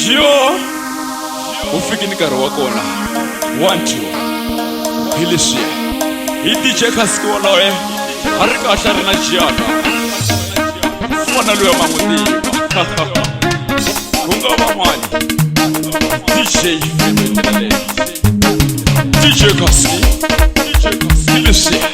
Yo u fikini nkarhi wa kona. 1 2 hi leswiya hi DJ Khaski woloye a ri kahle a ri na jiyana fana loyi ma n'wi tiva ku nga van'wani DJ Fendele DJ Khaski hi leswiya.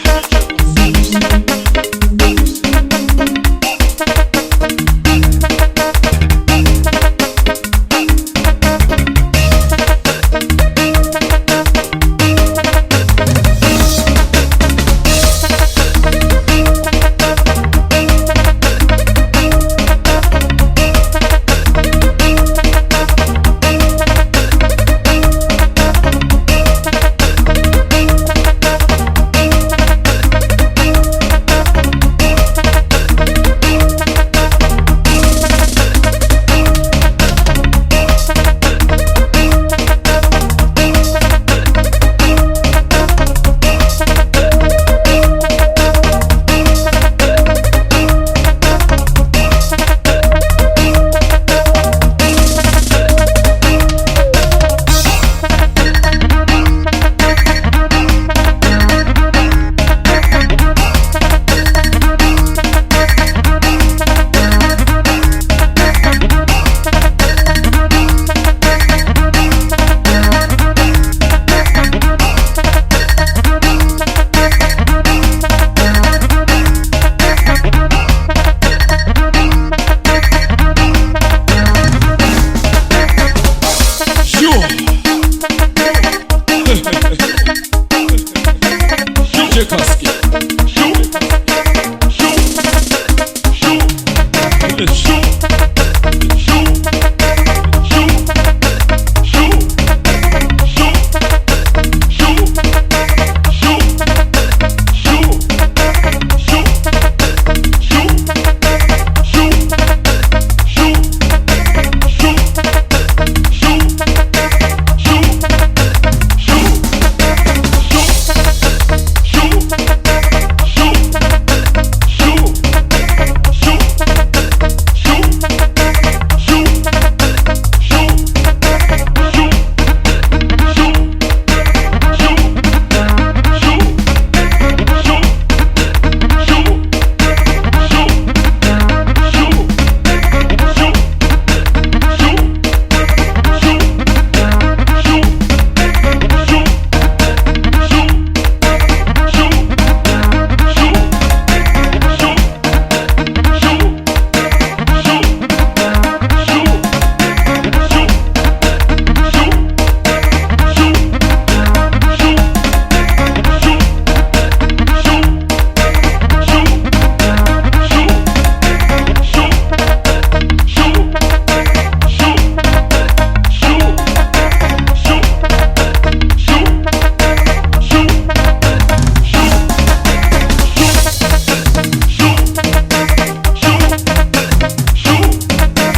DJ Khaski. Yo, yo, yo, yo, yo, yo, yo, yo, yo, yo,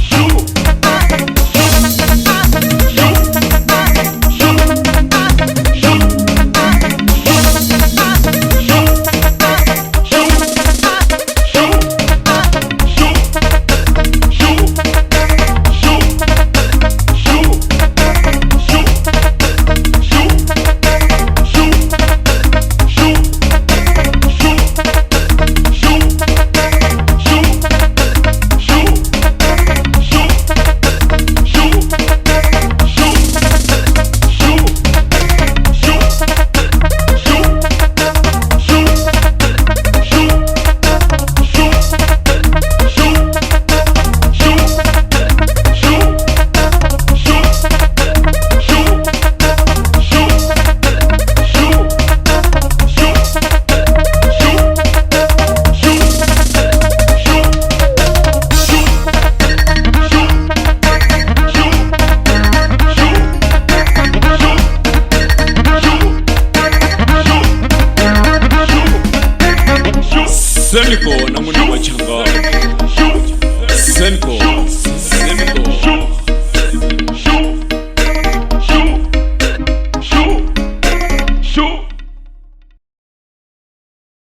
yo, yo, yo, yo, yo, yo, yo, yo, yo, yo. Se ni kona n'wina.